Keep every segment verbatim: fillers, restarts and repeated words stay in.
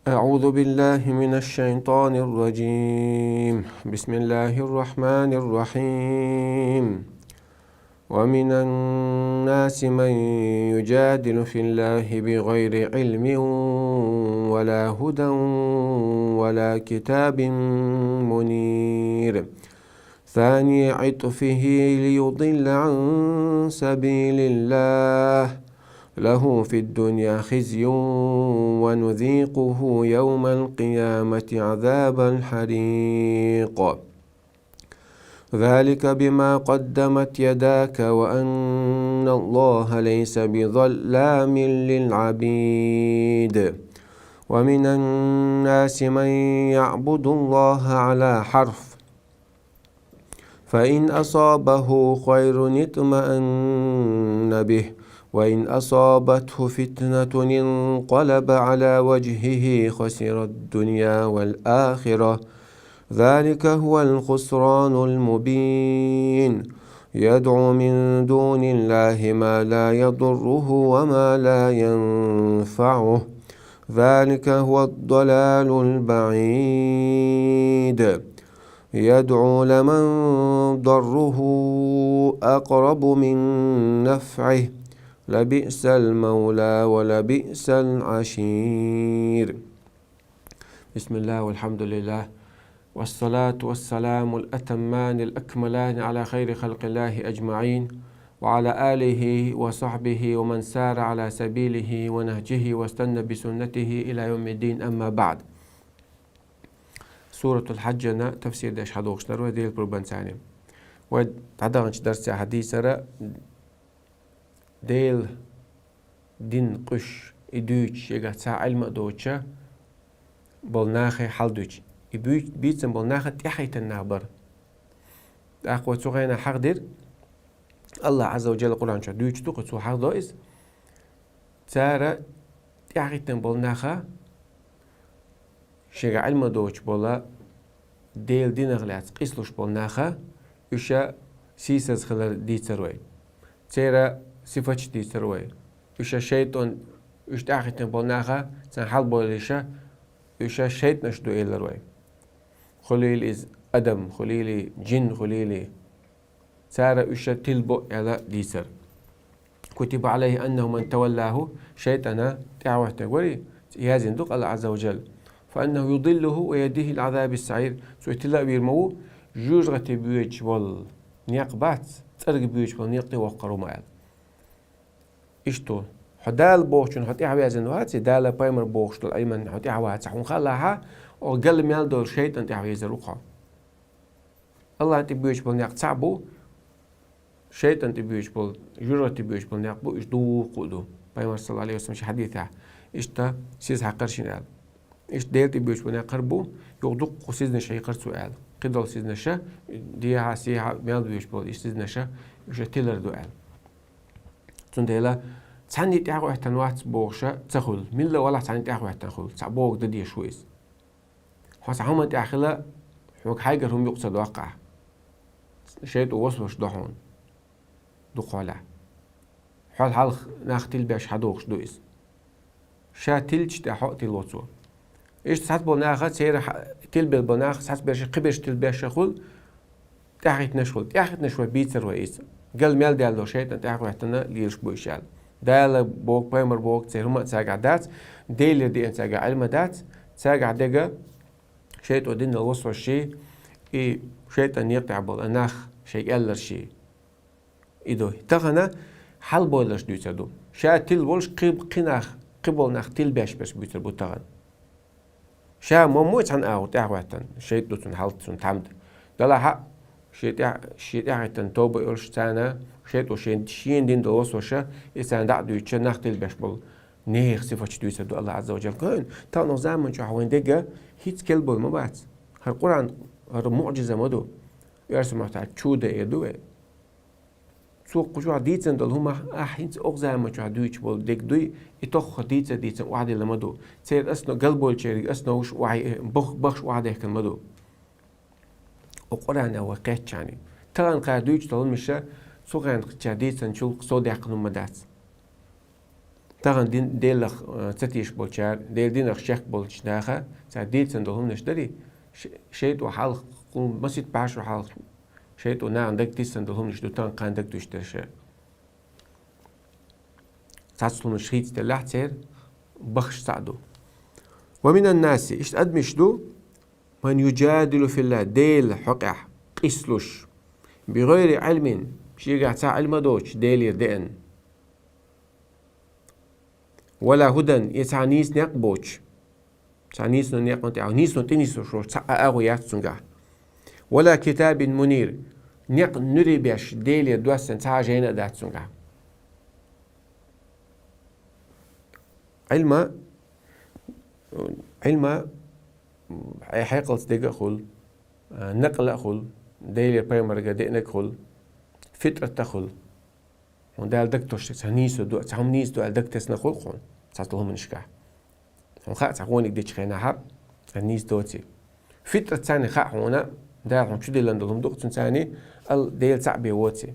أعوذ بالله من الشيطان الرجيم. بسم الله الرحمن الرحيم. ومن الناس من يجادل في الله بغير علم ولا هدى ولا كتاب منير. ثاني عطفه ليضل عن سبيل الله. له في الدنيا خزي ونذيقه يوم القيامة عذاب الحريق. ذلك بما قدمت يداك وأن الله ليس بظلام للعبيد. ومن الناس من يعبد الله على حرف، فإن أصابه خير اطمأن به، وإن أصابته فتنة انقلب على وجهه خسر الدنيا والآخرة. ذلك هو الخسران المبين. يدعو من دون الله ما لا يضره وما لا ينفعه. ذلك هو الضلال البعيد. يدعو لمن ضره أقرب من نفعه. لبئس المولى ولبئس العشير. بسم الله والحمد لله، والصلاة والسلام الأتمان الأكملان على خير خلق الله أجمعين، وعلى آله وصحبه ومن سار على سبيله ونهجه واستنى بسنته إلى يوم الدين، أما بعد. Суратул Хьаджана тафсир деш хьадохуш дар вай Делан пурбанца. Вай дӀадаханчу дарсехь дийцара Делан дин къуьш, и дуьйцуш, шегахь цхьа Ӏилма а доцуша болу нахе хьал дуьйцу. И буьйц-, бийцина болу нах тӀаьхьахӀиттина нах бара. ТӀаккха вай цу хенахь хьахдира, АллахӀ Ӏазза ва Джалла Къуръан чохь дуьйцуш ду-кх, цо хьахадо иза. Цара тӀаьхьахӀиттина болу наха, шега Ӏилма доцуш болу, Делан динах лаьцна къийсалуш болу наха, уьш сийсаза хилар дийцар вай. Церан сифаташ дийцар вай. Уьш шайтӀан, уьш тӀаьхьахӀиттина болу наха, царна хьалабойла иша, уьш шайтӀанаш ду элира вай. Хуьлийла иза адам, хуьлийла джин, хуьлийла. Цара уьш тилбо аьлла дийцар. كتب عليه أنه من تولاه, шайтӀана тӀаьхьахӀоьттинарг варий, яздина ду-кх АллахӀ Ӏазза ва Джалла. فأنه يضله ويهديه إلى عذاب السعير. Цо тила а вийр ма ву, жоьжахате боьдуш болу некъ бац, цӀерга боьдуш болу некъа тӀе воккхур ву ма аьлла. Иштта, хьо Дала бохучунна хьо тӀаьхьаваьзна ваций, Дала, пайхамар бохуш долу Ӏилманна хьо тӀаьхьавацахь, хьуна хаалахь, оха гал мел долу шайтӀана тӀаьхьавезар ву-кх хьо. АллахӀна тӀе боьдуш болу некъ цхьаъ бу, шайтӀана тӀе боьдуш болу, жоьжахате боьдуш болу некъ бу, уьш дуккха а ду. Пайхамар, саллаллахӀу Ӏалайхи ва саллам, шен хьадисехь иштта сиза хьаькхира шена аьлла. Иштта Дела тӀе боьдуш болу некъ хӀара бу, юха дуккха сизанаш хьийкхира цо аьлла. Кхидолу сизанаш, дехьа, сехьа, мел боьдуш болу иштта сизанаш, уьш тилар ду аьлла. Цундела цхьанне тӀаьхьахӀоьттина вац бохуш ца хуьлу. Милла а валахь цхьанне тӀаьхьахӀоьттина хуьлу. Цхьаъ бохург дан дезаш ву иза. Хьо цхьа хӀуманна тӀехь хила, хьоьга хьайгара хӀума юкъа ца доккху ахь. ШайтӀо васвас до хьуна дукха хьолехь. Хьол хьалха нах тилбеш хьадохуш ду иза. Ша тилча тӀехь хьо а тилво цо. Иштта цхьацца болу наха, церан хьа-, тилбелла болу нах, цхьацца берш, кхиберш тилбеш а хуьлу, тӀаьхьахӀиттинарш хуьлу. ТӀаьхьахӀиттинарш вай бийцар вай иза. Гал мел даьлла долу шайтӀана тӀаьхьахӀоьттина лелаш бу уьш аьлла. Дала боху, пайхамар боху, церан хӀума а цаьргахь дац, Делера деана цаьргахь Ӏилма дац, цаьргахь дерг шайтӀо динал васвасаш, и шайтӀан некъа тӀехь болу нах шайга аьлларш. И ду. Тахана хьалабойларш дуьйцур ду. Ша тилла волуш кхин, кхин нах, кхин болу нах тилбеш берш буьйцур бу тахана. Ша ма-, ма ву цхьана агӀор тӀаьхьахӀоьттина, шайтӀа ду цунна хьалта, цунна тхьамда. Делахь а, шен тӀаьхь-, шен тӀаьхьахӀиттина тоба йолуш царна, шайтӀо шен, шена дина долу васвасаш, и царна дӀа а дуьйцуш, нах тилбеш болу нехан сифаташ дуьйцур ду АллахӀ Ӏазза ва Джалла. Кхин, тахана заман чохь вайн дерг хӀинца кел болу ма бац. ХӀара Къуръан, хӀара муӀжиза ма ду. Оьрсийн маттахь чудо эр ду вай. Цо кху чохь дийцина долу хӀума ахь хӀинца окху заман чохь дуьйцуш болу дерг дуй, и тохха дийца а дийцина охьадилла ма ду. Церан основа, галбойлучеран основаш охьа-, бах-, бахаш охьадехкина ма ду. Оцу Къуръанах вай кхеттачхьана. Тахана кхара дуьйцуш долу хӀуманаш, цу хенахь дийцинчул совдаьккхина хӀума ма дац. Тахан дин, Делах, э, ца тешаш болчар, Делан динах шек болча наха, цар дийцан долу хӀуманаш дарий, ш-, шайтӀо хьалха, кху масийтта бӀаьргашо хьалха, шайтӀо нахана дагадиссан долу хӀуманаш ду, тахан кхана дагадоьшуш дерш. Цхьацца хӀуманаш хийцаделлехь церан, бахаш цхьаъ ду. «Ва минан наси», иштта адамаш ду, «ман южадилу филлахӀ», Делан хьокъехь къийсалуш, «бигӀайри Ӏилмин», шегахь цхьа Ӏилма а доцуш, Делера деана. «Ва ла хӀудан», я цхьа нийса некъ а боцуш. Цхьа нийсонан некъан тӀехь, нийсонан тӀе нисдеш волуш цхьа а агӀо яц цуьнгахь. «Ва ла китабин мунир», некъ нуьре беш, Делера доссина цхьа а жайна а дац цуьнгахь. Ӏилма, Ӏилма, хьекъалца дерг а хуьлу, накъал а хуьлу, Делера, пайхамарера деанарг а хуьлу, фитрат а хуьлу. Хьуна Дала дагатосуш цхьа нийса ду, цхьа хӀума нийса ду аьлла дагатесна хуьлу хьуна цхьацца хӀуманашкахь. Хьуна хаьа, цхьа гӀониг дечу хенахь цхьа нийса доций. Фитрат царна хаьа хьуна, Дала хьуна чудиллина долу хӀума ду-кх цуьнан царна, ал Дела цхьаъ бен воций.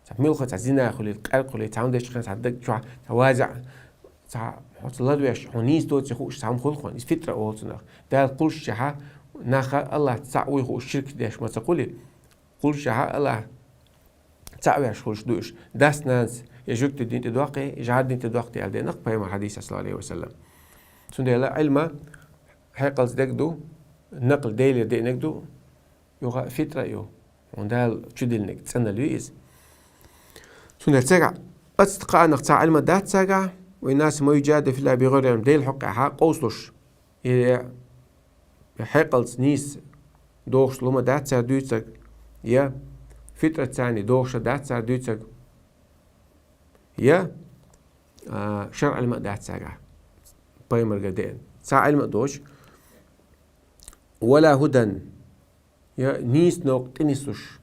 Цхьа муьлхха цхьа зина хуьлий, къаьрг хуьлий, цхьа хӀума дечу хенахь цхьа даг чохь, цхьа ваза, цхьа хьоца ларвеш, хьуна нийса доций хууш цхьа хӀума хуьлу хьуна. Иза фитра олу цунах. Дала кхуллушехь наха АллахӀ цхьаъ вуй хууш ширк деш ма ца кхуллий. Кхуллушехь АллахӀ цхьаъ веш хуьлуш ду уьш. Дас-нанас я жуьгтий дин тӀе доккхий, я жӀар дин тӀе доккхий аьлла деана-кх пайхамара хьадисехь, саллаллахӀу Ӏалайхи ва саллам. Цундела Ӏилма хьекъалца дерг а ду, накъал Делера деанарг а ду, юха а фитра а ю. Хьуна Дала чудиллинарг цӀаналла ю иза. Цундела цигахь аццахь кхаанах цхьа Ӏилма дац цигахь, «ва минан наси ман южадилу филлахӀи бигӀайри Ӏилм», Делан хьокъехь къовсалуш. И, я хьекъалца нийса догӀуш лума дац цара дуьйцург, я фитратца догӀуш дац цара дуьйцург, я, а, шарӀан Ӏилма а дац цигахь, пайхамарера деана. Цхьа Ӏилма а доцуш, «ва ла хӀудан», я нийса новкъа тӀе нислуш,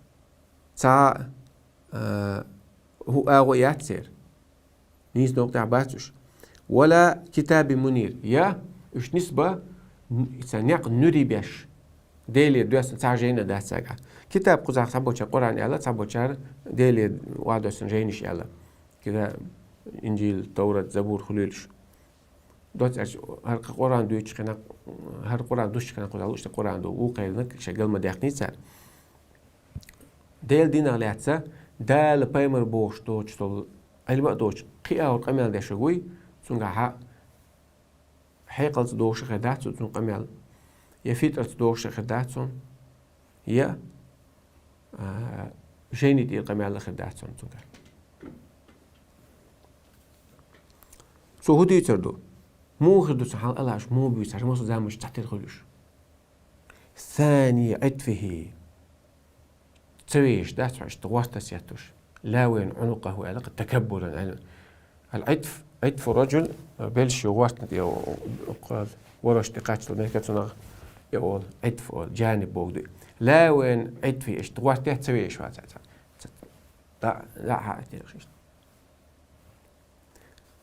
цхьа а, хӀу агӀо яц церан. Нийса новкъа тӀехь бац уьш. «Ва ла китабин мунир», я уьш нисбан н-, цхьа некъ нуьре беш, Делера доьссина цхьа а жайна а дац цигахь. Китаб кхузахь цхьаболчара Къуръан аьлла, цхьаболчара Делера охьадоьссина жайнаш аьлла. Китаб, Инжил, Таврат, Забур хуьлийла уьш. Доцца аьлча, хӀара кхин Къуръан дуьйцучу хенахь, хӀара Къуръан дусучу хенахь кхузахь лууш тӀе Къуръан ду, вукху хенахь шайн гал ма даьккхинера цара. Делан динах лаьцна, Дала, пайхамара бохуш доцуш долу, Ӏилма а доцуш, кхин а агӀор къамел деш верг вуй, цуьнгахь хьекъалца догӀуш а хир дац цуьнан къамел, я фитратца догӀуш а хир дац цуьнан, я, а, жайни тӀера къамел а хир дац цуьнан цуьнгахь. Цо хӀун дуьйцур ду? Муха хир ду цуьнан хьал, АллахӀа уьш муха буьйцу, хьажа, массо а заманаш цхьатерра хуьлу уьш. «Сани Ӏитфихи». Ца вешаш дац хьо иштта гӀортор сеттуш. «Ла вайна Ӏунукъаху», аьлла, такаббуран аьлла. Ал-Ӏитф, Ӏитфу раджул, белшаш йолу гӀортан тӀе, ворхӀ тӀе кхаччалц мехкан цунах и олу, Ӏитф олу, джаниб бохург ду. «Ла вайна Ӏитфихи», иштта гӀортор ца вешаш вац хьо. Ца, ца, да, да, хьа, иштта.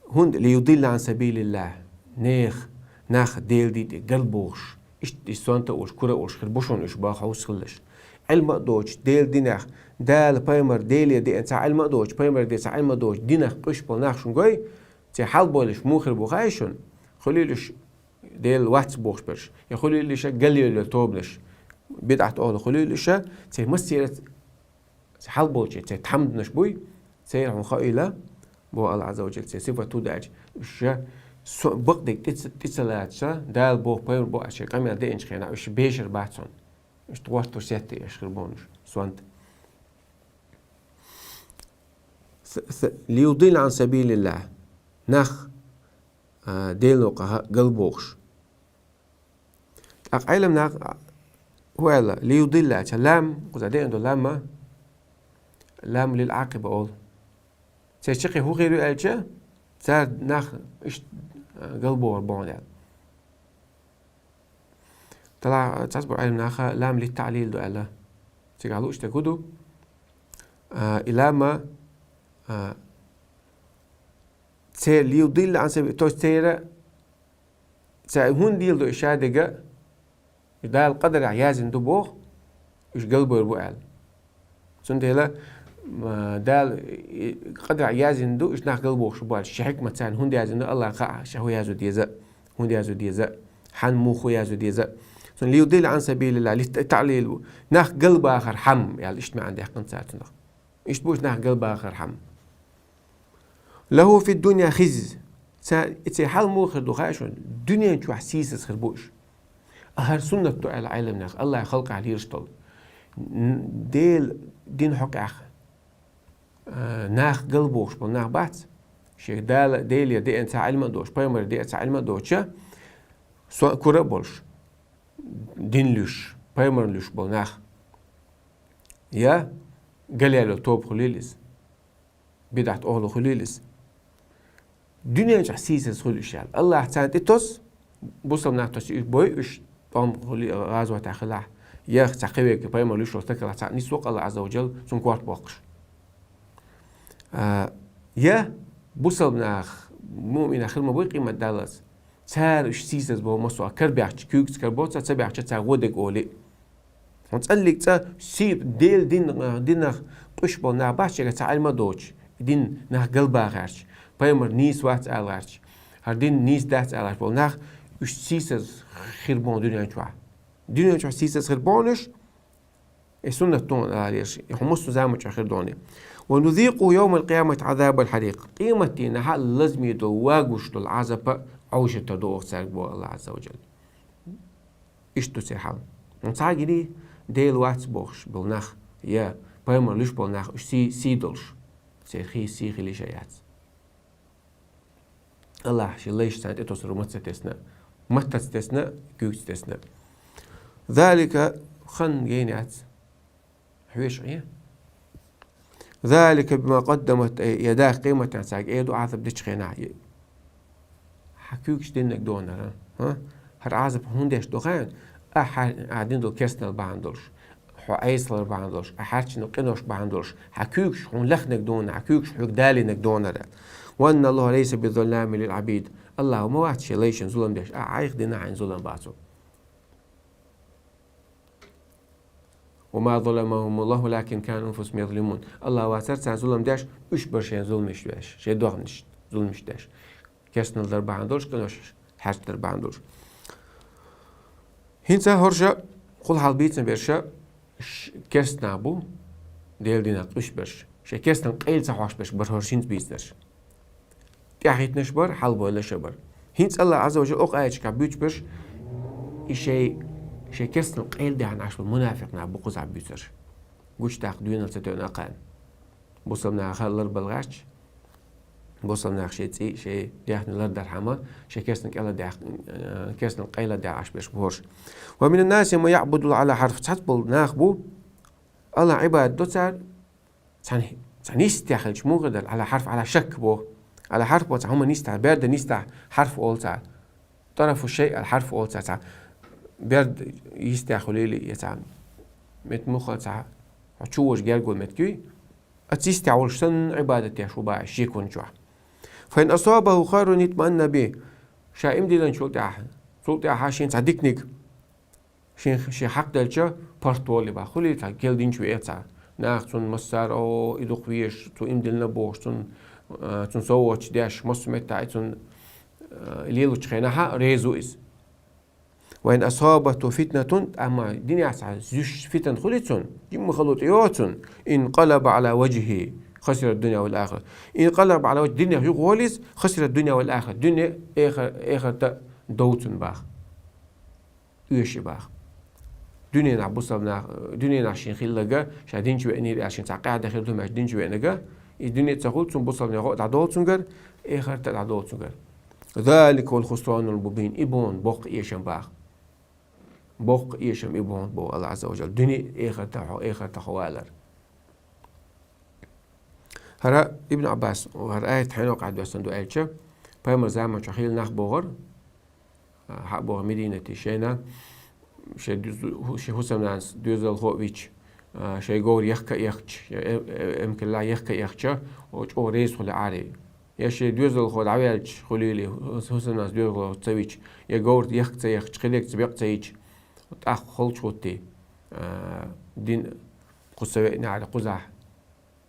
ХӀунда, «лиюдилла Ӏан сабилиллахӀ», нехан, нах Делан дин тӀе галбохуш, иштта и сонта а волуш, кура а волуш хир бу шуна уьш, боху хьовса хилалаш. Ӏилма а доцуш, Делан динах, Дала, пайхамара, Делера деана цхьа Ӏилма а доцуш, пайхамара деана цхьа Ӏилма а доцуш, динах къуьйсуш болу нах шуна гой, церан хьал бойла уьш, муха хир бу хаьий шуна? Хуьлийла уьш Делан вац бохуш берш, я хуьлийла уьш гал йолу тобанаш, бидӀат олу хуьлийла уьш, церан массеран а хьал болчу церан тхьамданаш буй, церан хьуна хаийла, боху АллахӀа Ӏазза ва Джалла, церан сифат хӀун ду аьлча, уьш ша со-, бакъдерг тӀе ца, тӀе ца лаца, Дала боху, пайхамара боху аьлла шайн къамел деанчу хенахь, уьш бешар бац хьуна. Уьш тхо гӀортор сеттий аш хир бу уьш, сонта. С-, с-, «лиюдилла Ӏан сабилиллахӀ», нах, а, Делан новкъахь галбохуш. ТӀаккха Ӏилман наха хӀун аьлла, «лиюдилла», цхьа лам, кхузахь деана долу лам, лам лил Ӏакъиба олу. Церан чаккхе хӀун хир ю аьлча, цара нах иштта, а, галбохур бу хьуна аьлла. Талахь цхьацца бу Ӏилман наха лам литтаӀлил ду аьлла. Цигахь лууш дерг хӀун ду? А, и лам, а, церан «лиюдилла Ӏан сабилиллахӀ», то есть церан Ца хӀунда леладо и шадерг, и Дала къадарехь яздина ду боху, уьш галбевр бу аьлла. Цундела м, Дала, э, къадар яздина ду, уж нах галбохуш бац, шен хьикмат царна хӀунда яздина ду, Аллахьа хаьа, ша хӀун язду деза, хӀунда язду деза, хьан муха язду деза. Цунна лиюдилля ан сабилиллахь, лит-, таълил бу. Нах галбахар хьама, аьлла, иштта маьӀна даьккхина цара цунах. Иштта бу уж нах галбахар хьама. Лаху фид дунья хизь. Ца, и церан хьал муха хир ду хаьий шуна? Дуьнен чохь сийсаз хир бу уж. А хӀара суннат ду аьлла Ӏеламнаха, Аллахьан халкъехь лелаш долу. Н-, Делан дин хьокъехь, а, нах галбохуш болу нах бац. Шен Дала, Делера деана цхьа Ӏилма а доцуш, пайхамарера деана цхьа Ӏилма а доцуш, со-, кура а болуш, дин луьйш, пайхамарна луьйш болу нах. Я галъяьлла тоба хуьлийла иза. БидӀат охьалуш хуьлийла иза. Дуьнен чохь сийсаз хуьлу уьш аьлла. Аллахьа царна тӀе тосу, бусалба нах тосу уьш бой, уьш тӀом хуьлий, гӀазотехь хилахь, я цхьа кхин верг пайхамар луьйш волу стаг хилахь, цхьаъ нисву-кх Аллахьа Ӏазза ва Джалла, цунна корта боккхуш. А, я бусалба нах, муъминах хир ма буй къемат даллалц. Цара уьш сийсаз боху массо а карабаьхча, куьйгаца карабо цара, ца баьхча цара гӀо дерг олий. Хьуна цӀаллиг цӀа сий-, Делан дин, динах къуьш болу нах бац, шегара цхьа Ӏилма а доцуш, и дин нах галбахарча, пайхамар нийса вац аларча, хӀара дин нийса дац аларча болу нах, уьш сийсаз хир боху дуьнен чохь. Дуьнен чохь сийсаз хир боху уьш, и суннат ду хьуна аларш, и хьуна массо а заман чохь хир ду хьуна. Ва нузикъуху йовмал къиямати Ӏазабал хьарикъ. Къематдийнахь лазаме долу, вагош долу Ӏазап а Ӏовшуьйтур ду оха цаьрга боху Аллахьа Ӏазза ва Джалла. Иштта ду церан хьал. Хьуна цхьа а гиний, Дела вац бохуш болу нах, я пайхамар луьйш болу нах, уьш сий, сий долуш. Церан хи-, сий хилий ша яц. Аллахьа шен лайш царна тӀе тосур ву, матца тесна, маттаца тесна, куьйгаца тесна. Залика хан гайна яц. Хьоьжуш Ӏе? Залика бима къаддамат, э, ядахь, къематан цаьрга эр ду Ӏазап дечу хенахь. Хьан куьйгаш диннарг донара, хӀа? ХӀара Ӏазап хӀунда деш ду хаьий? Ахьа, ахьа дина долу керстанал бахьана долуш, хьо Ӏесалар бахьана долуш, ахьа хьаьрчина къинош бахьана долуш, хьан куьйгаш хьуна лехнарг дона, хьан куьйгаш хьоьга далийнарг донара. Ва анна Аллаха лайса бизаллами лил Ӏабид. Аллахьа ма вац шен лайшна зулам деш, ахьа Ӏайха дина хьайна зулам бацо. Ва ма заламахумуллаху, валакин кану анфусахум язлимун. Аллахьа вацара царна зулам деш, уьш бара шайна зуламаш деш, шайн дегнашна зуламаш деш. Керстанал дар бахьана долуш, къинош хьаьрчинар бахьана долуш. ХӀинца хӀорш, кхул хьалха бийцина берш, ш-, керстанаш бу, Делан динах къуьйсуш берш. Шайн керстанан къайла ца хьош берш бара хӀорш хӀинца бийцинарш. ТӀаьхьахӀиттинарш бара, хьалабевлларш а бара. ХӀинца Аллахьа Ӏазза ва Джалла окху аятехь буьйцуш берш, и шайн, шайн керстанан къайла даьхна Ӏаш болу мунафикъ нах бу кхузахь буьйцурш. Гучудаккха доьналла ца тоьна кхарна. Бусалба наха ларбала гӀерташ, бусалба наха шайн цӀий, шайн даьхни лардархьама, шайн керстанан къайла даьх-, э, керстанан къайла даьхна Ӏаш берш бу хӀорш. Ва минан наси ман яӀбудуллаха Ӏала хьарф. Цхьацца болу нах бу, Аллахьан Ӏибадат до цара, цхьана, цхьана йистехь хилча, муха дара, Ӏала хьарф, Ӏала шакк боху. Ӏала хьарф боху цхьа хӀума йистехь, берда йистехь хьарф олу цара. ТӀарафу шай аьлла хьарф олу цара, цхьа берда йистехь хуьлийла я цхьа мет муха цхьа, хьо чу вожа герга волу меттиг юй. Оцу йистехь волуш санна Ӏибадат деш ву боху шекон чохь. Фа ин асабаху хайрун итмаанна бихи. Ша иман диллинчул тӀаьхьа, цул тӀаьхьа шена цхьа диканиг шен, шен хьакъ делча, паргӀат волий боху. Хуьлий цхьа гел динчу веа цхьа. Наха цунна массара, о, и дукха везаш, цо иман диллина бохуш, цунна, а, цунна совгӀаташ деш, массо а меттехь и цунна, а, лелочу хенахь а реза ву иза. Ва ин асабатху фитнатун, амма динехь цхьа зуьш фитна хуьлий цунна, жимма хало тӀейогӀу цунна, инкъалаба Ӏала важхихи, хасира ддунья вал ахира. Инкъалаба Ӏала важхихи, динех юхагӀолий иза, хасира ддунья вал ахира. Дуьне, эхар-, эхарта дов цунна боху. Оьший боху. Дуьненахь бусалба нах, дуьненахь шен хилларг, ша динчу веанера аьлла шен цхьа къаьхьа дахар ду хӀумаш динчу веанарг, и дуьне ца хуьлу цунна, бусалба некъо а дӀадолу цуьнгара, эхарта а дӀадолу цуьнгара. Залика хувал хусранул мубин. И боху боккха эшам боху. Боккха эшам и боху, боху Аллахьа Ӏазза ва Джалла. Дуьне а, эхарта а хьо, эхарта а хьо валар. ХӀара Ибн Ӏаббас, хӀара аят хьенокъахь доьссина ду аьлча, пайхамар заман чохь хилла нах бохура, а, хьа а боху Мединате шайна, шайн дуьз-, шайн хӀусамнанас доьзалхо а вича, а, шайн говр яхка а яхча, я э-, э-, эмкаллехь яхка а яхча, о, чӀогӀа реза хуьлу Ӏари. Я шайн доьзалхо дӀаваьлча хуьлийла, хӀусамнанас доьзалхо ца вича, я говр яхка ца яхча, кхидерг ца бекъа ца йича, тӀаккха холчухӀуттий, а, дин кхуза ца веъна Ӏари кхузахь.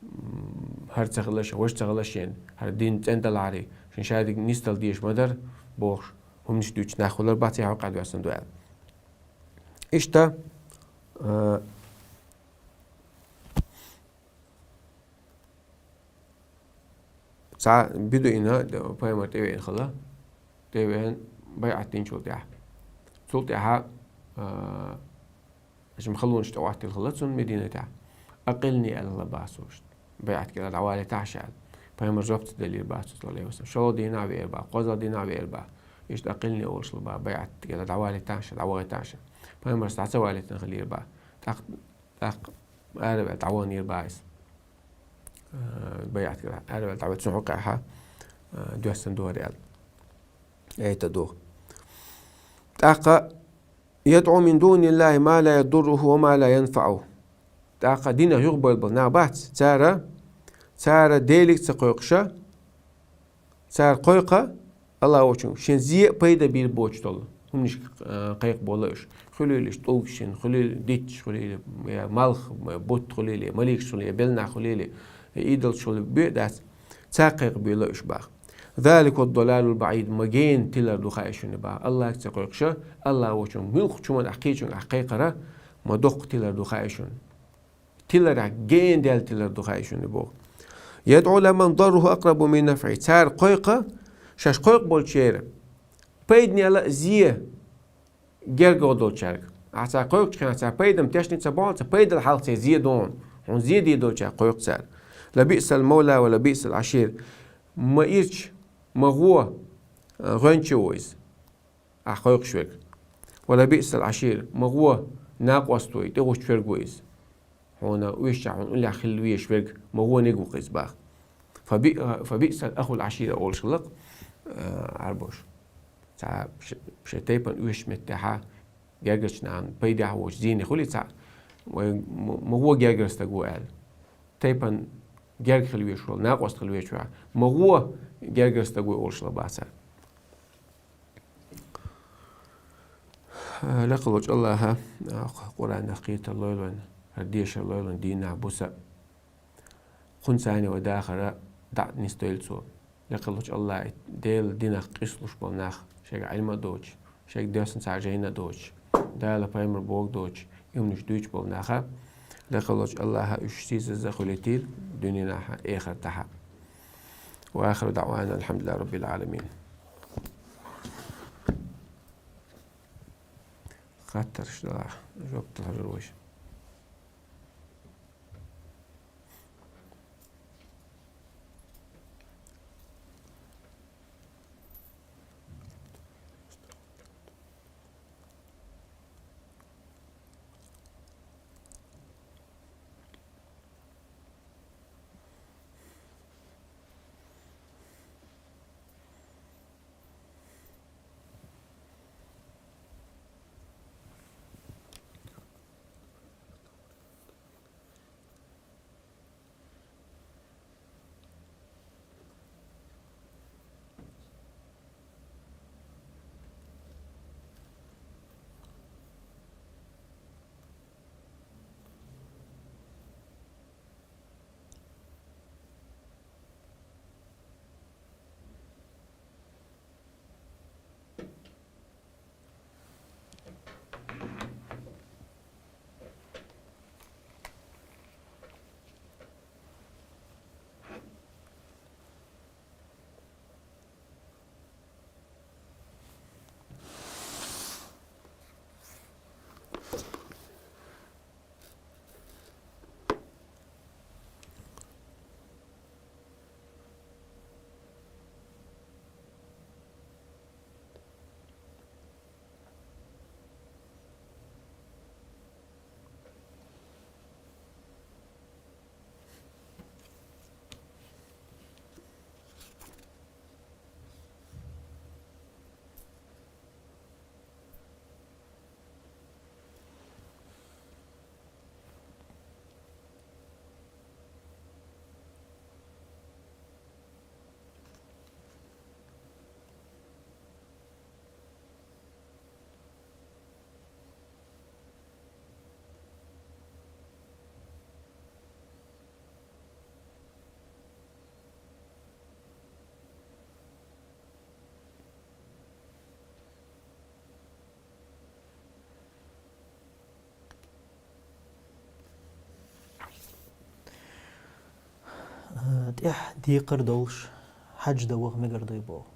м, хӀара ца хилар шен, важа ца хилар шен, хӀара дин цӀена даларе, шен шадерг нисдала дезаш ма дара, бохуш, хӀуманаш дуьйцуш нах хулар бац, цу хьокъехь доьссина ду аьлла. Иштта, а, цхьа бидуина пайхамар тӀевеана хилла, тӀевеана байӀат динчул тӀаьхьа. Цул тӀаьхьа, а, Аша халонаш тӀе Ӏоттийла хилла цунна Мединатехь. «أقلني», аьлла бах цо иштта. «БайӀат кӀела дӀавалийтахьа ша», аьлла. Пайхамара жоп ца делира бах цо, саллаллаху Ӏалайхи ва саллам. ШолгӀа дийнахь веара бах, кхозлагӀа дийнахь веара бах. Иштта «أقلني» олуш хилла бах, «байӀат кӀела дӀавалийтахьа ша, дӀавахийтахьа ша». Пайхамара схьа ца валийтина хилира бах. ТӀаккха, тӀаккха араваьлла дӀаваханера бах иза. Э, байӀат кӀела араваьлла дӀавахана, цунна хьокъехь, э, доьссина ду хӀара аьлла. Айта ду. ТӀаккха «يدعو من دون الله ما لا يضره وما لا ينفعه». ТӀаккха динах юхабевлла бола нах бац, цара, цара Деле ца кхойкхуш, цара кхойкху АллахӀ волчунга, шен зе а, пайда а бийр боцуш долу хӀуманашка, а, кхайкхаболу уьш. Хуьлийла уьш тӀулгаш шен, хуьлийла дитташ, хуьлийла я малх, я бутт хуьлийла, я маликаш хуьлийла, я белла нах хуьлийла, я идолаш хуьлийла, бен дац, царна кхайкхабелла уьш бах. «ذلك هو الضلال البعيد», ма гена тилар ду хаьа шуна бах. АллахӀага ца кхойкхуш, АллахӀ волчунга, муьлххачу хӀуманах, кхечуьнга ахь кхайкхар, ма доккха тилар ду хаьа шуна. Тиларехь гена даьлла тилар ду хаьа шуна боху. «يدعو لمن ضره أقرب من نفعه». Цара кхойкху, шаьш кхойкху болчеран пайданел а, зе гергара долчаьрга. Ахь цара кхойкхучу хенахь, цара пайда-м тешна ца бохьу, цара пайдал хьалха церан зе догӀу, хьуна зе дийр долчаьрга кхойкху цара. «لبئس المولى ولبئس العشير». Ма ирча, ма гӀо, а, гӀоьнча ву иза, ахь кхойкхуш верг. «ولبئس العشير», ма гӀо накъосто, тӀегӀуш верг ву иза. Хьуна уьш чохь хьуна уллехь хила везаш верг ма вониг ву-кх иза бах. «فبئ-، فبئس الأخ العشير» олуш хилла-кх, а, Ӏарбоша. Цхьа ш-, шайн тайпана оьшучу меттехьа гергарчу нахана пайдехь воцуш зене хуьлий цхьаъ, вай м-, ма гӀо гергара стаг ву аьлла. Тайпана герга хила везаш волу, накъост хила везаш ву, ма гӀо гергара стаг ву олуш хилла бах цара. Лекха волчу АллахӀа, а, Къуръанах кхетар лойла вайна, хӀара дешар лойла вайна дийнахь, буса. Кхунца а вай дахар дӀа а нисдойла Цо. Лекха волчу АллахӀа Делан динах къийсалуш болу нах, шайга Ӏилма а доцуш, шайга доьссина цхьа жайна а доцуш, Дала, пайхамара бохург доцуш, и хӀуманаш дуьйцуш болу наха, лекха волчу АллахӀа уьш сийсаза а хуьлийтийла дуьненахь а, эхартахь а. وآخر دعوانا أن الحمد لله رب العالمين. Хаттарш делахь, жоп дала хьажар вайша. ТӀехь декхар долуш, хьаьж дан ваха мегар дуй боху?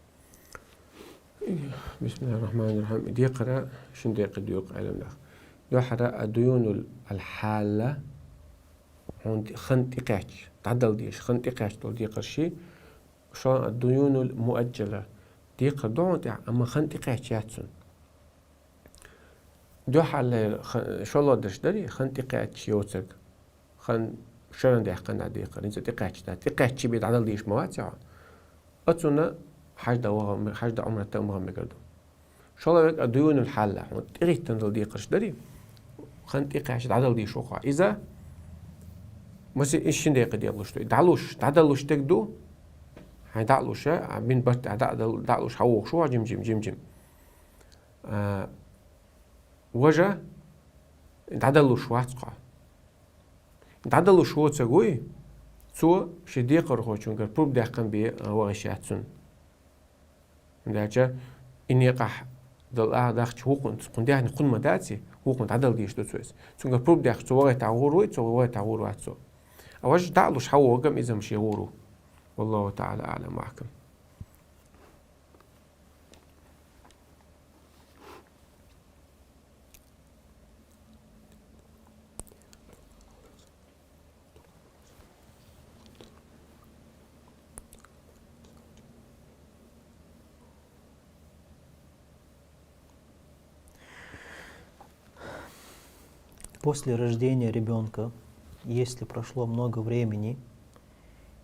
Бисмиллахир-рахманир-рахим. Декхар шина декъе доьху Ӏеламнаха. Дуьххьара ад-дуюнул хьалла, хьуна хан тӀекхаьчча, дӀадала дезаш, хан тӀекхаьчча долу декхар ши, шолгӀа ад-дуюнул муаджала, декхар ду хьуна тӀехь, амма хан тӀекхаьчча яц цунна. Дуьххьарлера ха-, шолгӀа дерш дарий, хан тӀекхаьчча йоцург. Хан шарна даьккхина декхар, хӀинца тӀекхаьчча дац. ТӀекхаьчча бен дӀадала дезаш ма вац хьо. Оцунна хьаьж дан ваха, хьаьж дан Ӏумрат дан ваха мегар ду. ШолгӀа верг ад-дуюнул хьалла, хьуна тӀехӀиттина долу декхарш дарий, хан тӀекхаьчча дӀадала дезаш ву хьо. Иза, масала, иза шина декъе декъалуш ду. ДӀалуш, дӀадалуш дерг ду, хьайн дӀа а луш, а, бин барт а дӀа а дал-, дӀа а луш, хьан вогӀуш ву хьо жим-жим, жим-жим. А, важа дӀадалуш вац хьо. ДӀадалуш воцург вуй, цо шен декхархочуьнгара пурба даьккхина бен, а, ваха йиш яц цунна. ХӀунда аьлча и некъахь дала а дахча вукхунна, кхунна даьхни кхунна ма дац и, вукхунна дӀадала дезаш ду цо иза. Цуьнгара пурба даьккхича цо вахийтахь гӀур вуй, цо вахийтахь гӀур вац цо. А важа дӀа а луш, хьан вогӀург а иза-м шен гӀур ву. Валлаху таӀала аӀлам ва ахкам. После рождения ребёнка, если прошло много времени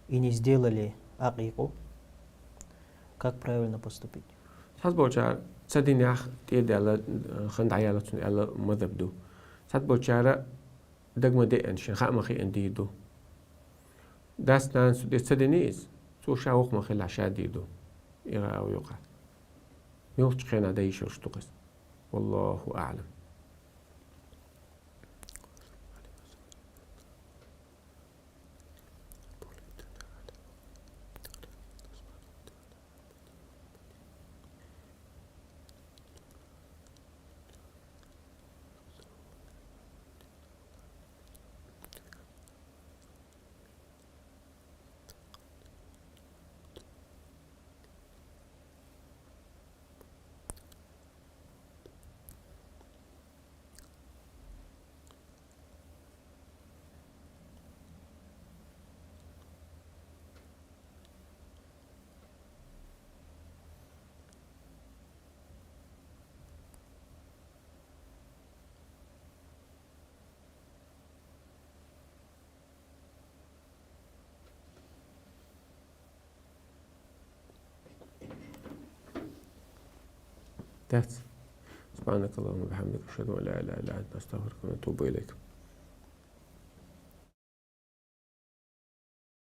и не сделали акику, как правильно поступить? Цхьаболчара ца динехь тӀе а даьлла, хан дӀаяьлла цунна аьлла мазхӀаб ду. Цхьаболчара дага ма деана, шена хаа ма хиъна дийр ду. Дас-нанас цу тӀе ца дина иза, цо ша воккха ма хилла ша дийр ду. Ира а юкъа. Муьлххачу хенахь дан йиш йолуш ду-кх иза. Валлаху аӀлам. That's. سبحانك اللهم وبحمدك، أشهد أن لا إله إلا أنت، نستغفرك ونتوب إليك.